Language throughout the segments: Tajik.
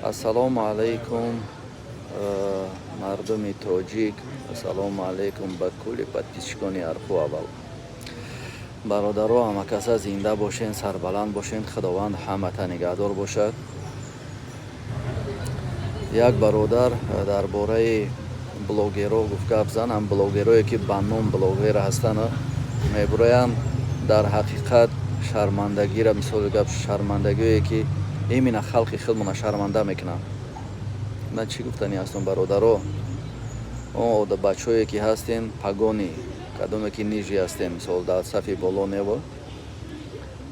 Ассалому алайкум, мардуми тоҷик, ассалому алайкум ба кулли подписчикони Арху. Аввал, бародаро, ҳамакаса зинда бошен, сарбаланд бошен, Худованд ҳамата нигаҳдор бошад. Як бародар дар бораи блогерҳо гуфт гап зан. Ҳам блогерое, ки ба ном блогер ҳастанд, мебуроянд, дар ҳақиқат шармандагира, мисоли гап, шармандагие, ки именно халқи худмона шарманда мекунанд. Ман чӣ гуфтанӣ ҳастам, бародаро? О бачаҳое, ки ҳастен, погони кадоме ки ниже ҳастен, мисол, дар сафи боло нево,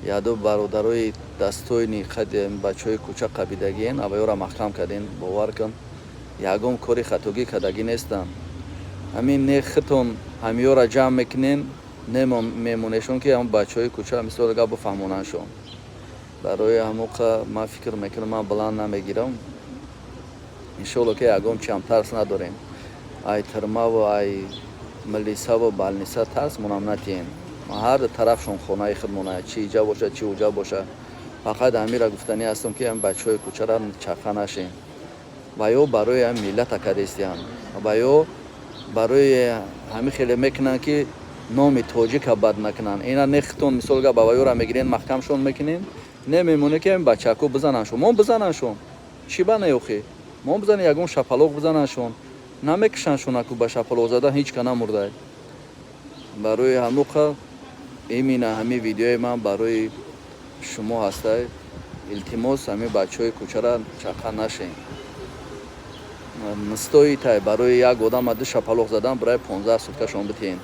яду бародарои достойный қади бачаҳои кӯча қабидагиен, аваёра маҳкам карден. Бовар кун, ягон кори хатогӣ кардагӣ нестанд. Ҳамин не хитон ҳамиёра ҷамъ мекунен, не мемонешон, ки ҳам бачаҳои кӯча, мисол гап, бифаҳмонандшон. Барои ҳамоқа ман фикр мекунам, ман баланд намегирам. Иншоалло, ки ягон чиам тарс надорем. Ай тирмаву ай милисаву больница тарс монам натиҳем. Ҳар тарафшон хонаи худмона, чи иҷа бошад, чи уҷа бошад. Фақат ҳамира гуфтанӣ ҳастам, ки ҳам бачаҳои кӯчара чақа нашем. Ва ё барои ҳам миллата кадестиям, ва ё барои ҳамин хеле мекунанд, ки номи тоҷика бад накунанд. Ина не хитон, мисол гап, аваёра мегирен, маҳкамшон мекунем, не мемонем, ки ҳамин бачако бизанандшон. Мо бизанандшон, чӣ ба не охи? Мо бизанем, ягон шапалоқ бизанандшон, намекушандшон. Аку ба шапалоқ задан ҳеҷ ка намурдай. Барои ҳамуқа именно ҳамин видеои ман барои шумо ҳастай. Илтимос, ҳамин бачаҳои кӯчара чақа нашем. Настоит барои як одама ду шапалоқ задан барои 15 суткашон битиҳем.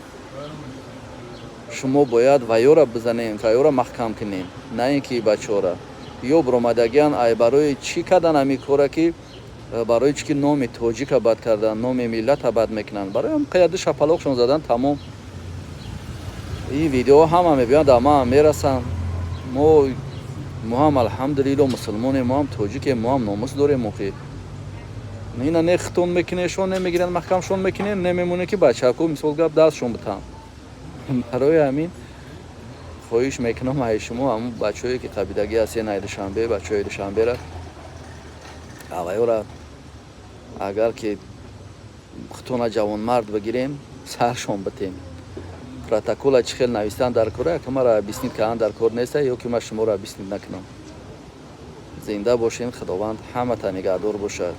Шумо бояд ваёра бизанем, ваёра маҳкам кунем, на ин ки бачаҳора ё биромадагиан. Ай барои чӣ кардан ҳамин кора, ки барои чӣ ки номи тоҷика бад кардан, номи миллата бад мекунанд, барои ҳам қаяду шапалоқшон задан, тамом. Ин видеоҳо ҳама мебиёнд, дар ман мерасанд. Мо ҳам, алҳамдулилло, мусулмонем, мо ҳам тоҷикем, мо ҳам номус дорем. Охи, ина не хитон мекунешон, не мегиранд, маҳкамшон мекунем, не мемоне, ки бачако, мисол гап, дастшон битам. Барои ҳамин хоҳиш мекунам ай шумо, ҳамун бачаҳое, ки қабидагӣ ҳастен, ай Душанбе, бачаҳои Душанбера, авайёра, агар ки хитона ҷавонмард бигирем, саршон битем. Протокола чӣ хел навистан дар кора, яка мара объяснить кардан дар кор неста, ё ки ман шуморо объяснить накунам. Зинда бошем, Худованд ҳамата нигаҳдор бошад.